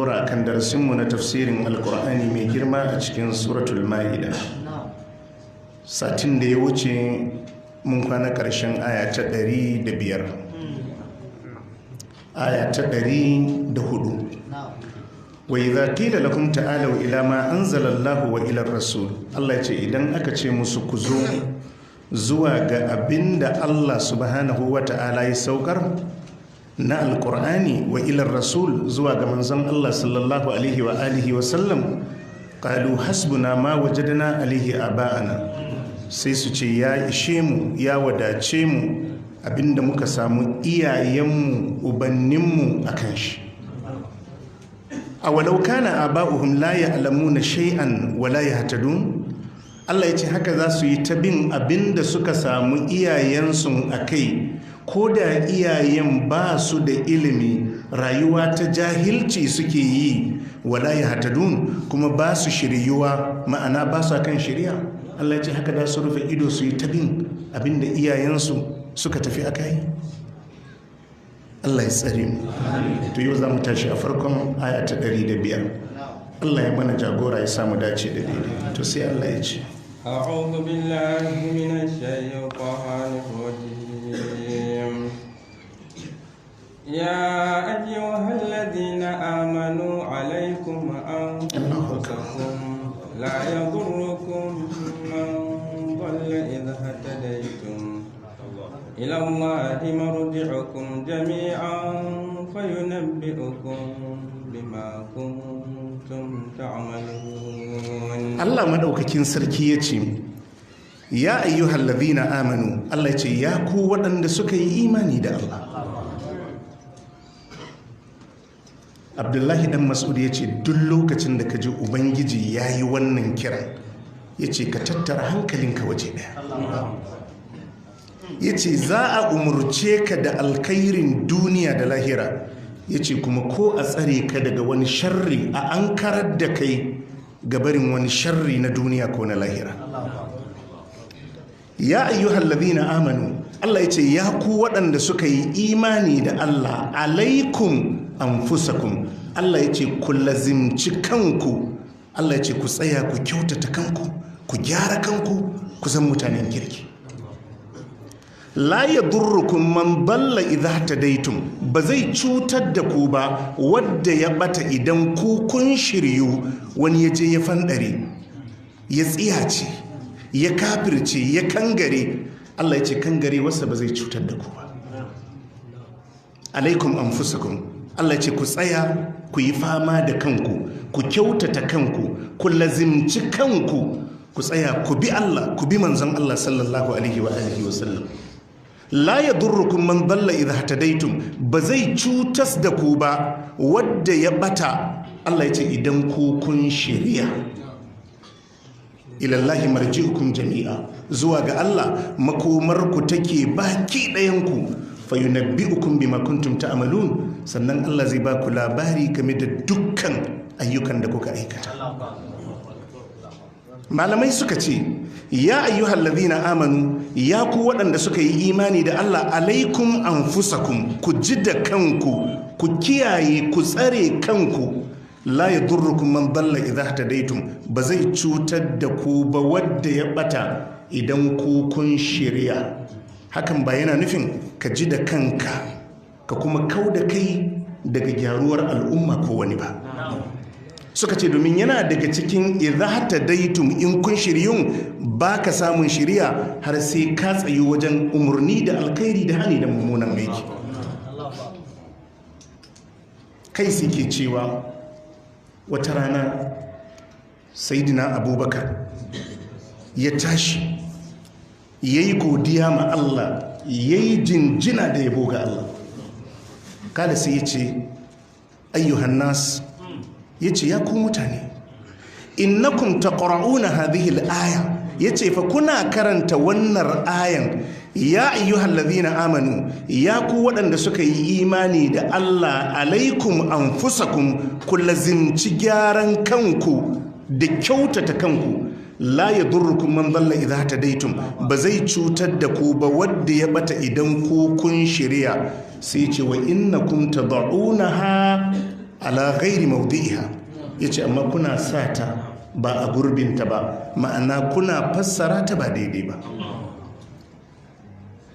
Dora kan darasinmu na tafsirin Alkur'ani mai girma a cikin Suratul Ma'ida. Satin da ya wuce mun kwana ƙarshen aya ta 105, aya ta 104. Wa idza qila lakum ta'alu ila ma anzala Allahu wa ila rasul. Allah ya ce idan aka ce musu ku zo zuwa ga abinda Allah subhanahu wa ta'ala ya saukar na Alkur'ani, wa ilar rasul, zuwa ga manzon Allah sallallahu alaihi wa alihi wa sallam, qalu hasbuna ma wajadna alaihi aba'ana, sai su ce ya ishe mu, ya wadace mu abinda muka samu iyayenmu, ubanninmu akan shi. Awalau kana aba'uhum la ya'lamuna shay'an wa la yahtadun. Allah ya ce haka za su yi ta bin abinda suka samu iyayensu a kai, ko da iyayen ba su da ilimi, rayuwa ta jahilci suke yi, wala yahtadun, kuma ba su shiryuwa, ma'ana ba su kan shirya. Allah ya ce haka da su rufe ido su yi ta bin abinda iyayensu suka tafi a kai. Allah ya tsare mu. To yau za mu tashi a farkon aya ta 105. Allah ya mana jagora, ya samu dace da daidai. To sai Allah ya ce: أعوذ بالله من الشيطان الرجيم. يا أيها الذين آمنوا عليكم أنفسكم، لا يضركم من ضل إذا اهتديتم، إلى الله مرجعكم جميعا فينبئكم بما كنتم تعملون. Allah madaukakin sarki ya ce: ya ayyuhal ladhina amanu. Allah ya ce ya ku waɗanda suka yi imani da Allah. Abdullahi dan Mas'ud ya ce duk lokacin da ka ji Ubangiji ya yi wannan kiran, ya ce ka tattara hankalinka waje ɗaya. Ya ce za a umurce ka da alkhairin duniya da lahira, ya ce kuma ko a tsare ka daga wani sharri, a an karar da kai gabarin wani sharri na duniya ko na lahira. Ya ayyuhal ladhina amanu, Allah ya ce ya ku waɗanda suka yi imani da Allah, alaikum anfusakum. Allah ya ce ku lazimci kanku. Allah ya ce ku tsaya ku kyautata kanku, ku gyara kanku, ku zan mutanen kirki. La yadurrukum man dalla idha tadaitum, ba zai cutar da ku ba wadda ya bata idan ku kun shiryu, wani ya je ya fandare, ya tsiyace, ya kafirce, ya kangare. Allah ya ce kangare wasa ba zai cutar da ku ba. Alaikum anfusakum. Allah ya ce ku tsaya ku yi fama da kanku, ku kyautata kanku, ku lazimci kanku, ku tsaya ku bi Allah, ku bi manzon Allah sallallahu alaihi wa alihi wa sallam. La yadurrukum man dalla idha hadaitum, ba zai cutas da ku ba wadda ya bata. Allah ya ce idan ku kun shirya. Ilallahi marji'ukum jami'a, zuwa ga Allah makomarku take baki ɗayanku, fayunabbi'ukum bima kuntum ta'malun, sannan Allah zai ba ku labari game da dukkan ayyukan da kuka aikata. Malamai suka ce: ya ayyuhal ladhina amanu, ya ku waɗanda suka yi imani da Allah, alaikum anfusakum, ku ji da kanku, ku kiyaye, ku tsare kanku. La yadurrukum man dalla idha hadaitum, ba zai cutar da ku ba wadda ya bata idan ku kun shirya. Hakan ba yana nufin ka ji da kanka ka kuma kau da kai daga gyaruwar al'umma ko wani ba. Suka ce domin yana daga cikin idza hadaitum, in kun shiryun, baka samun shiriya har sai ka tsayu wajen umarni da alkhairi da hani da mummunan aiki. Kai suke cewa wata rana Saidina Abubakar ya tashi ya yi godiya ma Allah, ya yi jinjina da yabo ga Allah. Kada sai ya ce: ayyuhan nas, ya ce ya ku mutane, innakum taqra'una hadhihi al-aya, yace fa kuna karanta wannan ayan, ya ayyuhal ladhina amanu, ya ku waɗanda suka yi imani da Allah, alaikum anfusakum, ku lazimci gyaran kanku da kyautata kanku. La yadurrukum man dalla idha tadaitum, ba zai cutar da ku ba wadda ya bata idan ku kun shirya. Sai ce wa innakum tad'unaha Ala ghairi mawdi'iha, yace amma kuna sa ta ba a gurbinta ba, ma'ana kuna fassara ta ba daidai ba.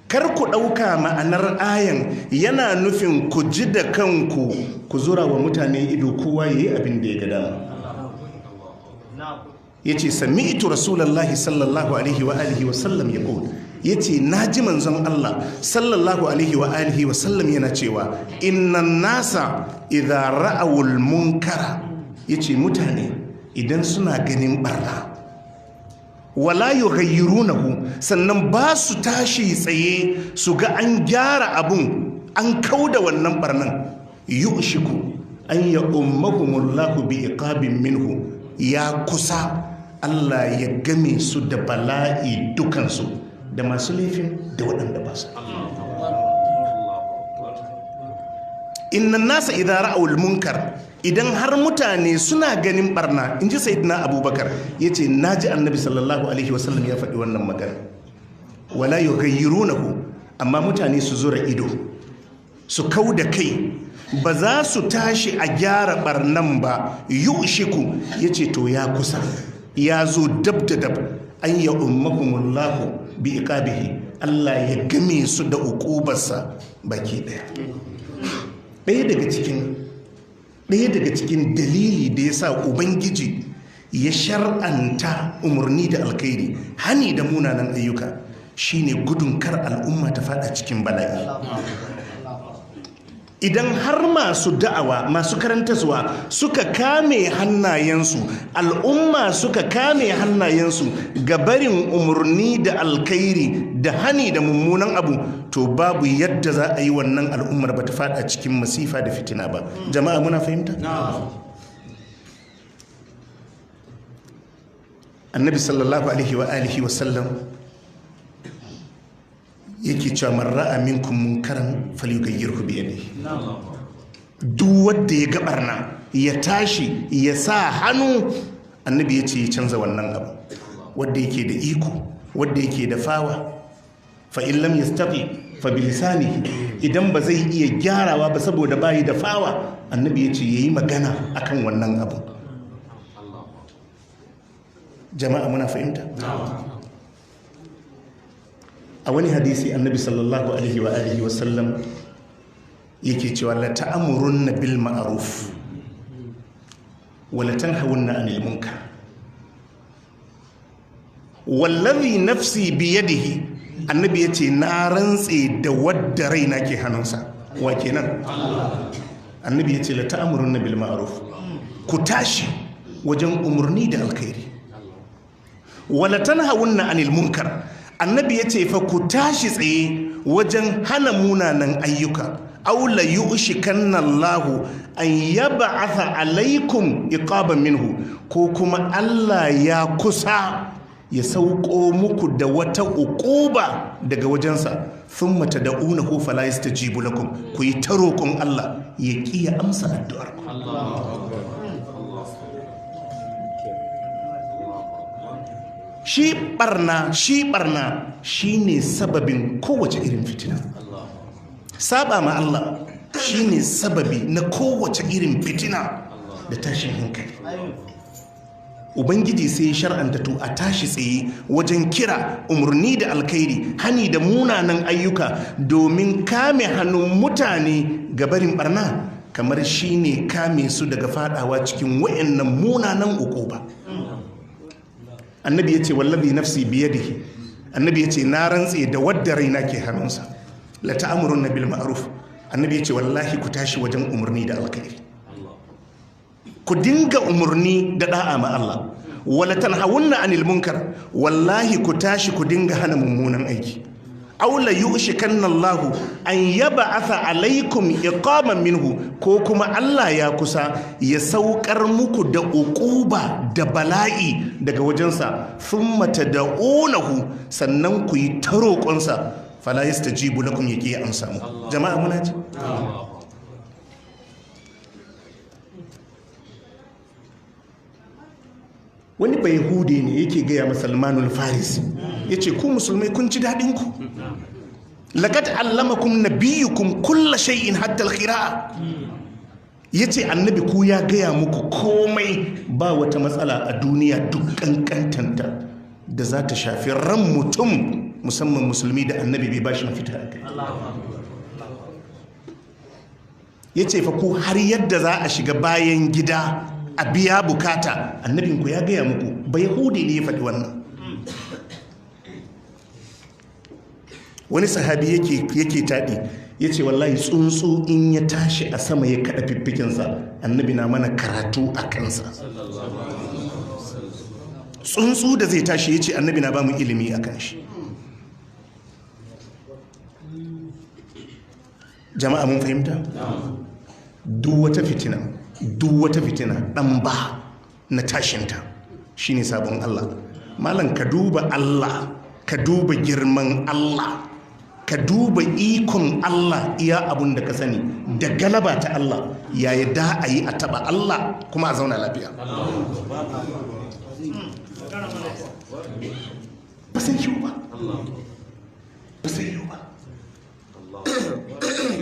Kar ku ɗauka ma'anar ayan yana nufin ku ji da kanku ku zura wa mutane ido kowa ya yi abin da ya ga dama. Ya ce sami'tu rasulallahi sallallahu alaihi wa alihi wa sallam ya ƙul, ya ce na ji manzon Allah sallallahu alaihi wa alihi wa sallam yana cewa innan nasa idza ra'awul munkara, ya ce mutane idan suna ganin barna wala yughayyirunahu, sannan ba su tashi tsaye su ga an gyara abun an kauda wannan barnan, yushiku an ya ummahumullahu bi iqabin minhu, ya kusa Allah ya game su da bala'i dukansu, da masu laifin da waɗanda ba su. Innan nasa idza ra'awul munkar, idan har mutane suna ganin barna, in ji sayyidina Abubakar yace naji annabi sallallahu alaihi wasallam ya faɗi wannan magana, wala yughayyirunahu, amma mutane su zura ido su kau da kai ba za su tashi a gyara barnan ba, yushiku yace to ya kusa ya zo dab da dab an ya ummakumullahu bi iqabihi, Allah ya game su da uqubarsa baki daya. Ɗaya daga cikin dalili da ya sa Ubangiji ya shar'anta umarni da alkhairi hani da munanan ayyuka shine gudun kar al'umma ta fada cikin bala'i. Idan har masu da'awa masu karantaswa suka kame hannayensu, al'umma suka kame hannayensu ga barin umarni da alkhairi da hani da mummunan abu, to babu yadda za a yi wannan al'ummar ba ta fada cikin masifa da fitina ba. Jama'a muna fahimta? Annabi sallallahu alaihi wa alihi wa sallam yake cewa man ra'a minkum munkaran falyughayyirhu bi yadihi. Duk wanda ya ga barna ya tashi ya sa hannu, annabi ya ce ya canza wannan abu. Wanda yake da iko, wanda yake da fawa, fa in lam yastati fa bi lisanihi, idan ba zai iya gyarawa ba saboda bayi da fawa, annabi ya ce yayi magana akan wannan abu. Jama'a muna fahimta? A wani hadisi annabi sallallahu alaihi wa alihi wa sallam yake cewa la ta'murunna bil ma'ruf wa la tanhawunna 'anil munkar wallazi nafsi bi yadihi, annabi yace na rantse da wadda raina ke hannunsa. Wa kenan? Annabi yace la ta'murunna bil ma'ruf, ku tashi wajen umurni da alkhairi, wa la tanhawunna 'anil munkar, annabi ya ce fa ku tashi tsaye wajen hana munanan ayyuka, aw la yushikanna Allahu an yab'atha alaikum iqaban minhu, ko kuma Allah ya kusa ya sauko muku da wata uquba daga wajensa, thumma tad'unahu fala yastajibu lakum, ku yi ta roƙon Allah ya ƙi ya amsa addu'ar ku. Shi barna shine sababin kowace irin fitina. Saba ma Allah shine sababi na kowace irin fitina da tashin hankali. Ubangiji sai shar'anta to a tashi tsaye wajen kira umarni da alkhairi hani da munanan ayyuka domin kame hannun mutane ga barin barna, kamar shine kame su daga fadawa cikin wayannan munanan ukuba. Annabi ya ce wallazi nafsi biyadihi, annabi ya ce na rantse da wadda raina ke hannunsa, la ta'murunna bil ma'ruf, annabi ya ce wallahi ku tashi wajen umarni da alkhairi, ku dinga umarni da da'a ma Allah, wala tanhawunna 'anil munkar, wallahi ku tashi ku dinga hana mummunan aiki, aw la yushikanna Allahu an yab'atha alaikum iqaman minhu, ko kuma Allah ya kusa ya saukar muku da uquba da bala'i daga wajensa, thumma tad'unahu, sannan ku yi ta roƙonsa, fala yastajibu lakum, yaki ya amsa muku. Jama'a muna ji? Wani bai hude ne yake gaya ma Salmanul Farisi, yace ku musulmai kun ci daɗin ku, laqad allamakum nabiyukum kulla shay'in hatta al-qira'a, Ya ce annabi ku ya gaya muku komai, ba wata matsala a duniya duk kankantanta da za ta shafi ran mutum, musamman musulmi, da annabi bai bashi mafita a kai. Ya ce fa ku har yadda za a shiga bayan gida a biya bukata, annabinku ya gaya muku. Ba Yahudi ne ya faɗi wannan. Wani sahabi yake taɗi, ya ce wallahi tsuntsu in ya tashi a sama ya kaɗa fiffikinsa, annabi na mana karatu a kansa. Tsuntsu da zai tashi, ya ce annabi na ba mu ilimi a kan shi. Jama'a mun fahimta? Duk wata fitina, duk wata fitina, ɗan ba na tashinta shine sabon Allah. Malam, ka duba Allah, ka duba girman Allah, ka duba ikon Allah, iya abun da ka sani da galaba ta Allah, yaya da a yi a taba Allah kuma a zauna lafiya? Ba sai yiwu ba, ba sai yiwu ba.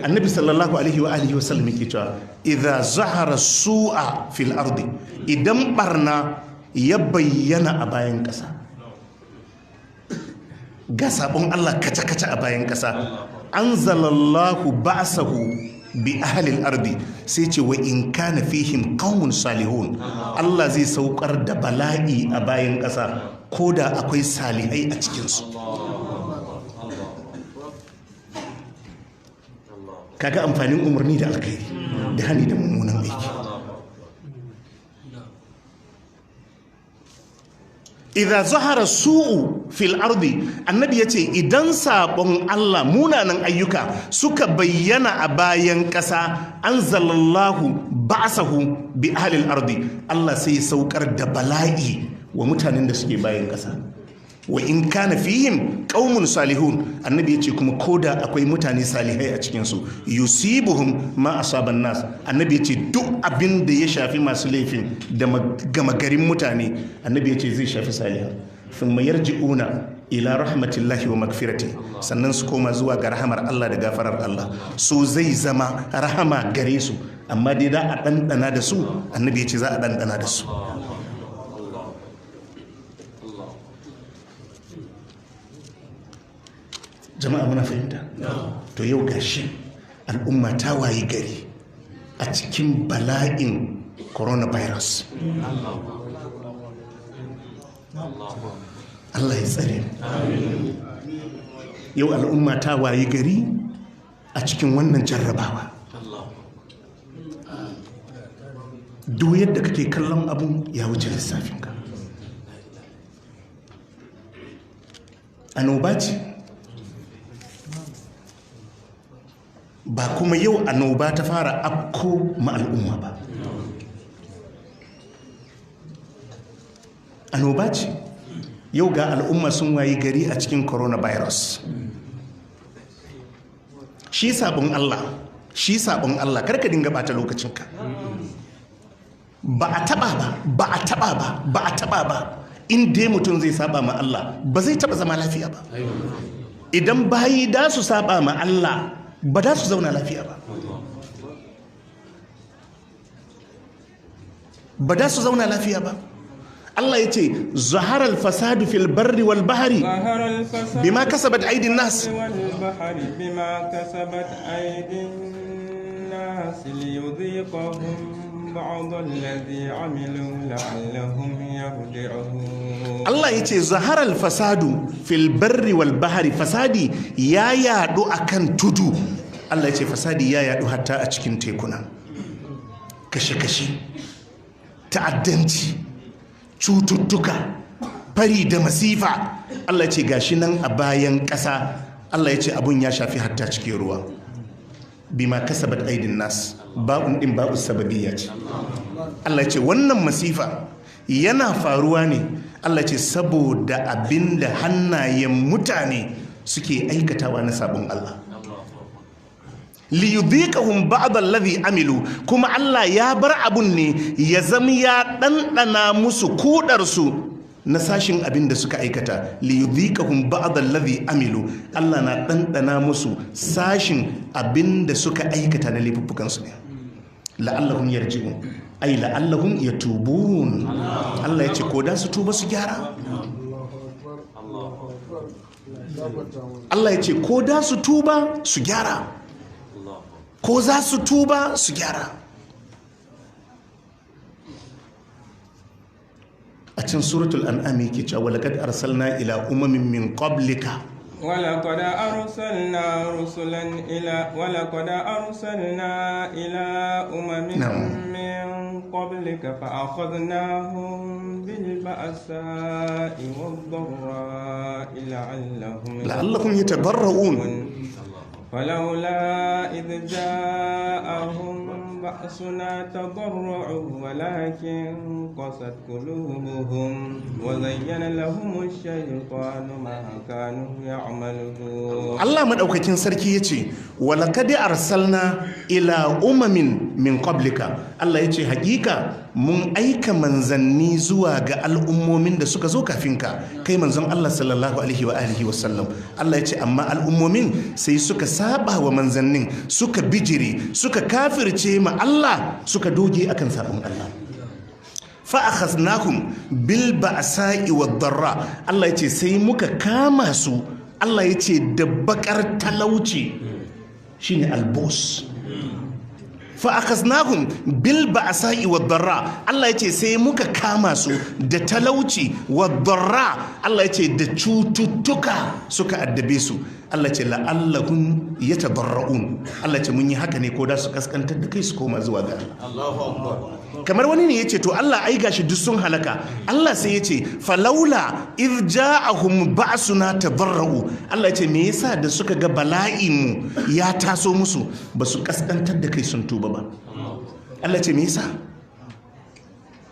Annabi sallallahu alaihi wa alihi wasallam yake cewa idza zahara su'a fil ardi, idan barna ya bayyana a bayan kasa, ga sabon Allah kaca-kaca a bayan kasa, anzalallahu ba'sahu bi ahlil ardi, sai ce wa in kana fihim qaumun salihun, Allah zai saukar da bala'i a bayan kasa ko da akwai salihai a cikinsu. Kaga amfanin umarni da alkhairi da hani da mummunan aiki. Idza zahara su'u fil ardi, annabi yace idan sabon Allah, munanan ayyuka suka bayyana a bayan ƙasa, anzalallahu ba'sahu bi ahlil ardi, Allah sai saukar da bala'i wa mutanen da suke bayan ƙasa. Wa in kana fihim qaumun salihun, annabi yace kuma koda akwai mutane salihai a cikin su, yusibuhum ma asaban nas, annabi yace duk abin da ya shafi masu laifin da gama garin mutane, annabi yace zai shafi salihan. Thumma yarji'una ila rahmatillahi wa magfirati, sannan su koma zuwa ga rahamar Allah da gafarar Allah, su zai zama rahama gare su, amma dai za a ɗanɗana da su. Annabi yace za a ɗanɗana da su. Jama'a muna fahimta? To yau gashi al'umma ta wayi gari a cikin bala'in coronavirus. Allah ya tsare. Yau al'umma ta wayi gari a cikin wannan jarrabawa. Duk yadda kake kallon abun ya wuce lissafinka. Annoba ce. Ba kuma yau annoba ta fara afko ma al'umma ba. Annoba ce. Yau ga al'umma sun wayi gari a cikin coronavirus. Shi sabon Allah, shi sabon Allah, karka dinga bata lokacinka. Ba a taba ba, ba a taba ba, ba a taba ba. In dai mutum zai saba ma Allah, ba zai taba zama lafiya ba. Idan bayi da su saba ma Allah, ba za su zauna lafiya ba. Ba za su zauna lafiya ba. Allah ya ce zaharal fasadu fil barri wal bahri bima kasabat aidin nas. Bima kasabat aidin nas liyudhiqahum ba'd alladhi amilu la'allahum yarji'un. Allah ya ce zaharal fasadu fil barri wal bahri, fasadi ya yadu akan tudu. Allah ya ce fasadi ya yadu hatta a cikin tekuna. Kashe-kashe, ta'addanci, cututtuka, fari da masifa. Allah ya ce gashi nan a bayan ƙasa. Allah ya ce abun ya shafi hatta cikin ruwa. Bima kasabat aidin nas, ba'un din ba'u sababiyya ce. Allah ya ce wannan masifa yana faruwa ne, Allah ya ce saboda abinda hannayen mutane suke aikatawa na sabon Allah. Liyudhiqahum ba'd alladhi amilu, kuma Allah ya bar abun ne ya zama ya ɗanɗana musu kudar su na sashin abin da suka aikata. Liyudhiqahum ba'd alladhi amilu, Allah na ɗanɗana musu sashin abin da suka aikata na laifuffukan su ne. La'allahum yarji'un, ay la'allahum yatubun. Allah ya ce ko da su tuba su gyara. Allah ya ce ko da su tuba su gyara, ko za su tuba su gyara. A cikin suratul an'am yake cewa walaqad arsalna ila umamin min qablika. ولقد أرسلنا رسلا إلى ولقد أرسلنا إلى أمم من قبلك فأخذناهم بالبأساء والضراء لعلهم يتضرعون. فلولا إذ جاءهم بأسنا تضرعوا ولكن قست قلوبهم وزين لهم الشيطان ما كانوا يعملون. Allah madaukakin sarki yace walaqad arsalna ila umamin min qablika. Allah yace hakika mun aika manzanni zuwa ga al'ummomin da suka zo kafin ka kai manzon Allah sallallahu alaihi wa alihi wasallam. Allah yace amma al'ummomin sai suka saba wa manzannin, suka bijire, suka kafirce ma Allah, suka doge akan sabon Allah. Fa akhaznahum bil ba'sa'i wad darra. Allah yace sai muka kama su, Allah yace da bakar talauci, shine albos. Fa akhaznahum bil ba'sa'i wad darra. Allah yace sai muka kama su da talauci wad darra. Allah yace da cututtuka suka addabe su. Allah ce la'allahum yatadarra'un. Allah ce mun yi haka ne ko da su kaskantar da kai su koma zuwa ga Allah. Kamar wani ne yace to Allah ai gashi duk sun halaka. Allah sai yace falaula idh ja'ahum ba'suna tadarra'u. Allah yace me yasa da suka ga bala'in mu ya taso musu ba su kaskantar da kai sun tuba ba? Allah ce me yasa?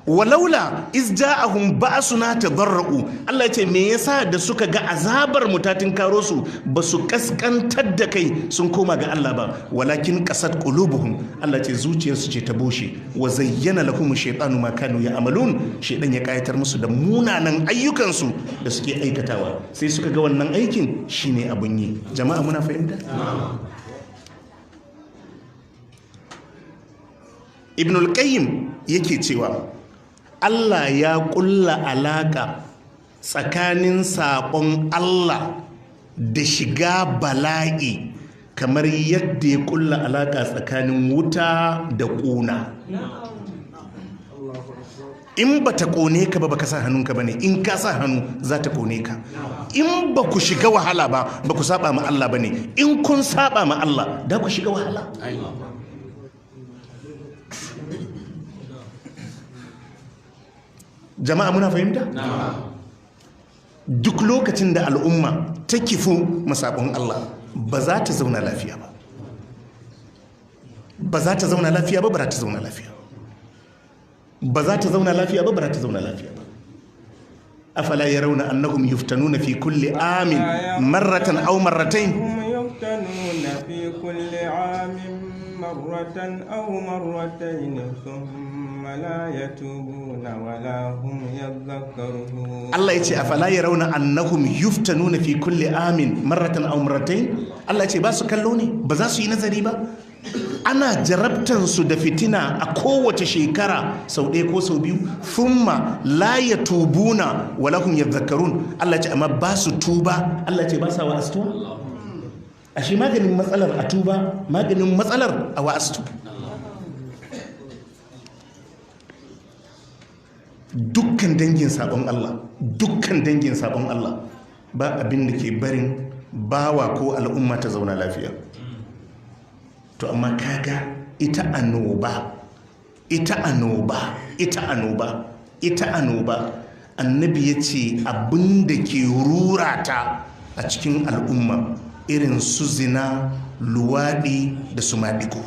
Walaula iz ja'ahum ba'suna tadarra'u. Allah ya ce me yasa da suka ga azabar mu ta tinkaro su ba su kaskantar da kai sun koma ga Allah ba? Walakin qasat qulubuhum. Allah ya ce zuciyarsu ce ta bushe. Wa zayyana lahum shaytanu ma kanu ya'malun. Shaytan ya kayatar musu da munanan ayyukansu da suke aikatawa, sai suka ga wannan aikin shine abun yi. Jama'a muna fahimta? Ibn al-Qayyim yake cewa Allah ya kulla alaka tsakanin saƙon Allah da shiga bala'i kamar yadda ya kulla alaka tsakanin wuta da ƙuna. In ba ta ƙone ka ba ba ka sa hannunka ba ne, in ka sa hannu za ta ƙone ka. In ba ku shiga wahala ba ba ku saba ma Allah ba ne, in kun saba ma Allah da ku shiga wahala. Jama'a muna fahimta? Duk lokacin da al'umma ta kifu masabon Allah ba za ta zauna lafiya ba. Ba za ta zauna lafiya ba, ba za ta zauna lafiya. Ba za ta zauna lafiya ba, ba za ta zauna lafiya ba. Afala yarawna annahum yuftanuna fi kulli amin marratan aw marratayn. Yuftanuna fi kulli amin marratan aw marratayn thumma la yatubuna wala hum yadhakkarun. Allah yace afala yarawna annahum yuftanuna fi kulli amin marratan aw marratayn. Allah yace ba su kallo ne, ba za su yi nazari ba. Ana jarabtan su da fitina a kowace shekara sau ɗaya ko sau biyu. Thumma la yatubuna wala hum yadhakkarun. Allah yace amma ba su tuba. Allah yace ba sa wa'astuwa. Ashe maganin matsalar a tuba, maganin matsalar a wa'astu. Dukkan dangin sabon Allah, dukkan dangin sabon Allah ba abin da ke barin bawa ko al'umma ta zauna lafiya. To amma kaga ita annoba, ita annoba, ita annoba, ita annoba, annabi ya ce abin da ke rurata a cikin al'umma irin su zina, luwaɗi da su maɗigo.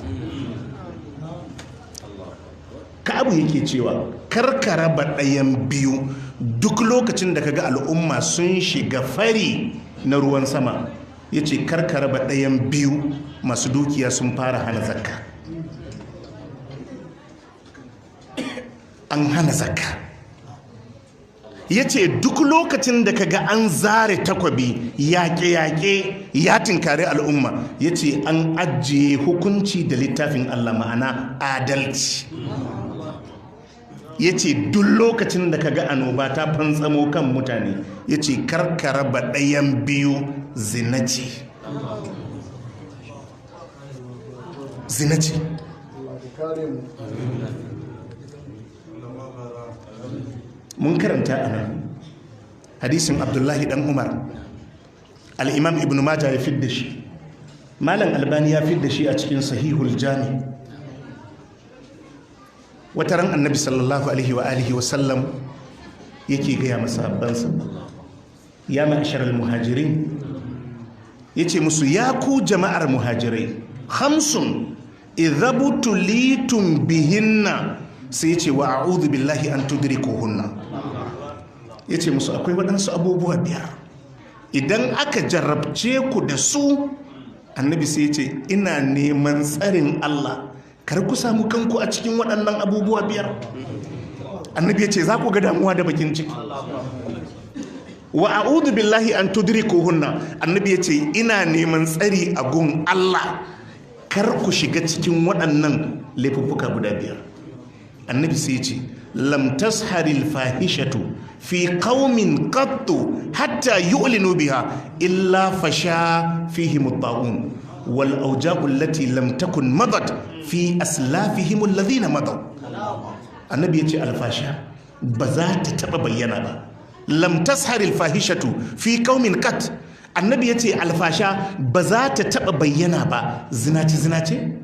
Ka'abu yake cewa karkara ba ɗayan biyu, duk lokacin da kaga al'umma sun shiga fari na ruwan sama, ya ce karkara ba ɗayan biyu, masu dukiya sun fara hana zakka. An hana zakka. Yace duk lokacin da kaga an zare takwabi yaƙe-yaƙe ya tinkari al'umma, yace an ajiye hukunci da littafin Allah, ma'ana adalci. Yace duk lokacin da kaga annoba ta fantsamo kan mutane, yace karkara ba ɗayan biyu, zina ce. Zina ce. Mun karanta a nan hadisin Abdullahi dan Umar, al'imam Ibn Majah ya fidda shi, Malam Albani ya fidda shi a cikin Sahihul Jami. Wata ran Annabi sallallahu alaihi wa alihi wa sallam yake gaya masahabbansa, ya ma'asharal muhajirin, yace musu, ya ku jama'ar muhajirai, khamsun idhabutulitum bihinna, sai yace wa a'udhu billahi an tudrikuhunna. Yace musu akwai waɗansu abubuwa biyar idan aka jarabce ku da su, Annabi sai yace ina neman tsarin Allah kar ku samu kanku a cikin waɗannan abubuwa biyar. Annabi yace za ku ga damuwa da bakin ciki. Wa a'udhu billahi an tudrikuhunna, Annabi yace ina neman tsari a gun Allah kar ku shiga cikin waɗannan laifuffuka guda biyar. Annabi sai ce lam tasharil fahishatu fi qaumin qattu hatta yu'linu biha illa fasha fihim at-ta'un wal awja'u allati lam takun madat fi aslafihim alladhina madaw. Annabi yace alfasha ba za ta taba bayyana ba. Lam tasharil fahishatu fi qaumin qat, Annabi yace alfasha ba za ta taba bayyana ba. Zinace zinace,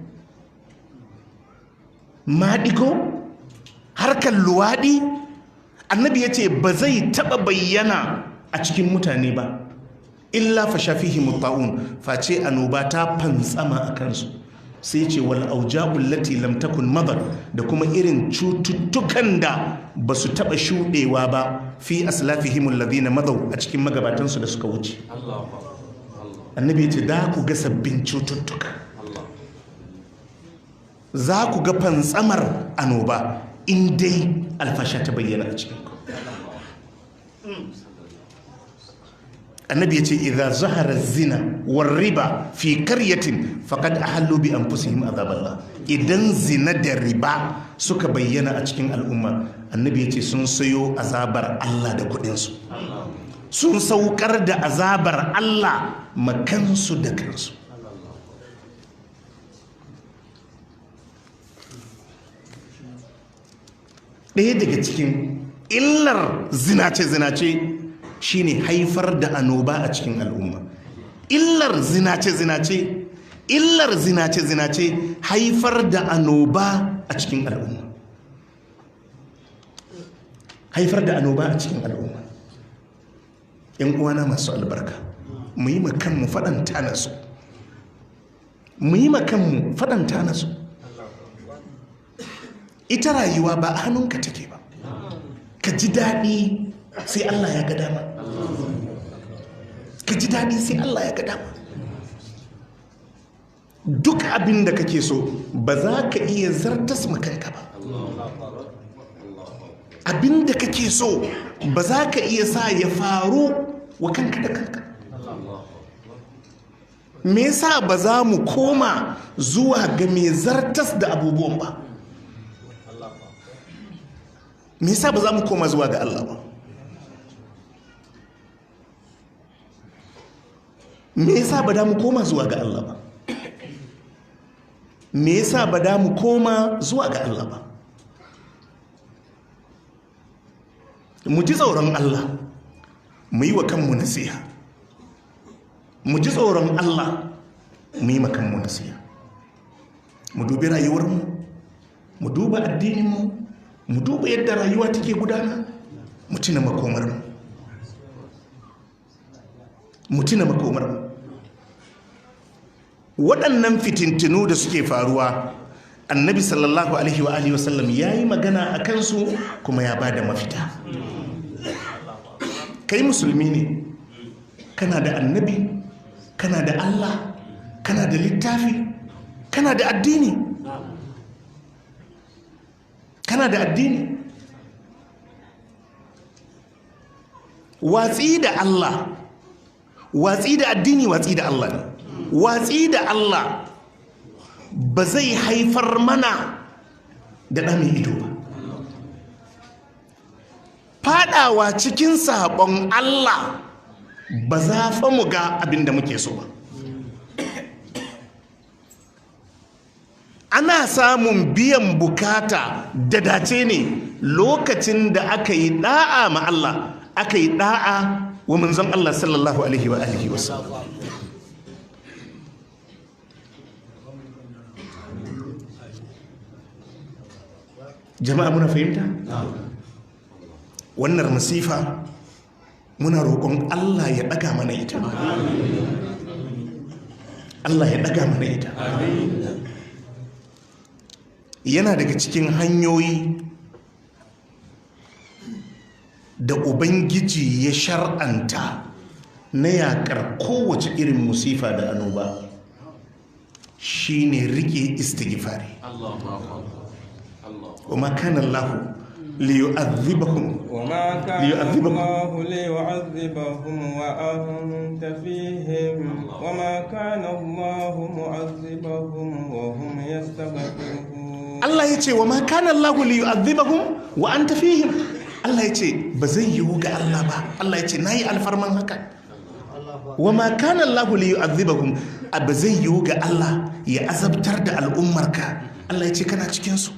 maɗigo, harkar luwaɗi, Annabi ya ce ba zai taɓa bayyana a cikin mutane ba illa fasha fihi mutta'un, face annoba ta fantsama a kansu. Sai ce wal auja'u allati lam takun madar, da kuma irin cututtukan da ba su taɓa shuɗewa ba fi aslafihim alladhina madaw, a cikin magabatansu da suka wuce. Annabi ya ce da ku ga sabbin cututtuka, za ku ga fantsamar annoba in dai alfasha ta bayyana a cikin ku. Annabi ya ce idza zahara zina war riba fi qaryatin faqad ahallu bi anfusihim azaballah. Idan zina da riba suka bayyana a cikin al'umma, Annabi ya ce sun sayo azabar Allah da kudin su, sun saukar da azabar Allah makansu da kansu. Ɗaya daga cikin illar zinace-zinace shine haifar da annoba a cikin al'umma. Illar zinace-zinace, illar zinace-zinace haifar da annoba a cikin al'umma. Haifar da annoba a cikin al'umma. ‘Yan uwana masu albarka, mu yi ma kanmu faɗan tanasu. Mu yi ma kanmu faɗan tanasu. Ita rayuwa ba a hannunka take ba. Ka ji daɗi sai Allah ya ga dama. Ka ji daɗi sai Allah ya ga dama. Duk abin da kake so ba za ka iya zartas makanka ba. Abin da kake so ba za ka iya sa ya faru wa kanka da kanka. Me yasa ba za mu koma zuwa ga mai zartas da abubuwan ba? Me yasa ba za mu koma zuwa ga Allah ba? Me yasa ba da mu koma zuwa ga Allah ba? Me yasa ba da mu koma zuwa ga Allah ba? Mu ji tsoron Allah, mu yi wa kanmu nasiha. Mu ji tsoron Allah, mu yi wa kanmu nasiha. Mu dubi rayuwarmu, mu duba addininmu, mu duba yadda rayuwa take gudana, mu tuna makomarmu. Mu tuna makomarmu. Waɗannan fitintinu da suke faruwa, Annabi sallallahu alaihi wa alihi wasallam ya yi magana a kansu kuma ya bada mafita. Kai musulmi ne, kana da annabi, kana da Allah, kana da littafi, kana da addini. Kana da addini. Watsi da Allah, watsi da addini, watsi da Allah ne. Watsi da Allah ba zai haifar mana da ɗa mai ido ba. Fadawa cikin sabon Allah ba za fa mu ga abin da muke so ba. Ana samun biyan bukata da dace ne lokacin da aka yi da'a ma Allah, aka yi da'a wa manzon Allah sallallahu alaihi wa alihi wasallam. Jama'a muna fahimta? Wannan masifa muna roƙon Allah ya ɗaga mana ita. Allah ya ɗaga mana ita. Yana daga cikin hanyoyi da Ubangiji ya shar'anta na yaƙar kowace irin musifa da annoba shine rike istighfari. Wa ma kana Allahu liyu'adhibahum وما كان الله ليعذبهم وأنت فيهم وما كان الله معذبهم وهم يستغفرون. Allah ya ce wa ma kana Allah liyu'adhibahum wa anta fihim. Allah ya ce ba zai yiwu ga Allah ba. Allah ya ce nayi alfarman haka. Wa ma kana Allah liyu'adhibahum, ba zai yiwu ga Allah ya azabtar da al'ummarka. Allah ya ce kana cikin su.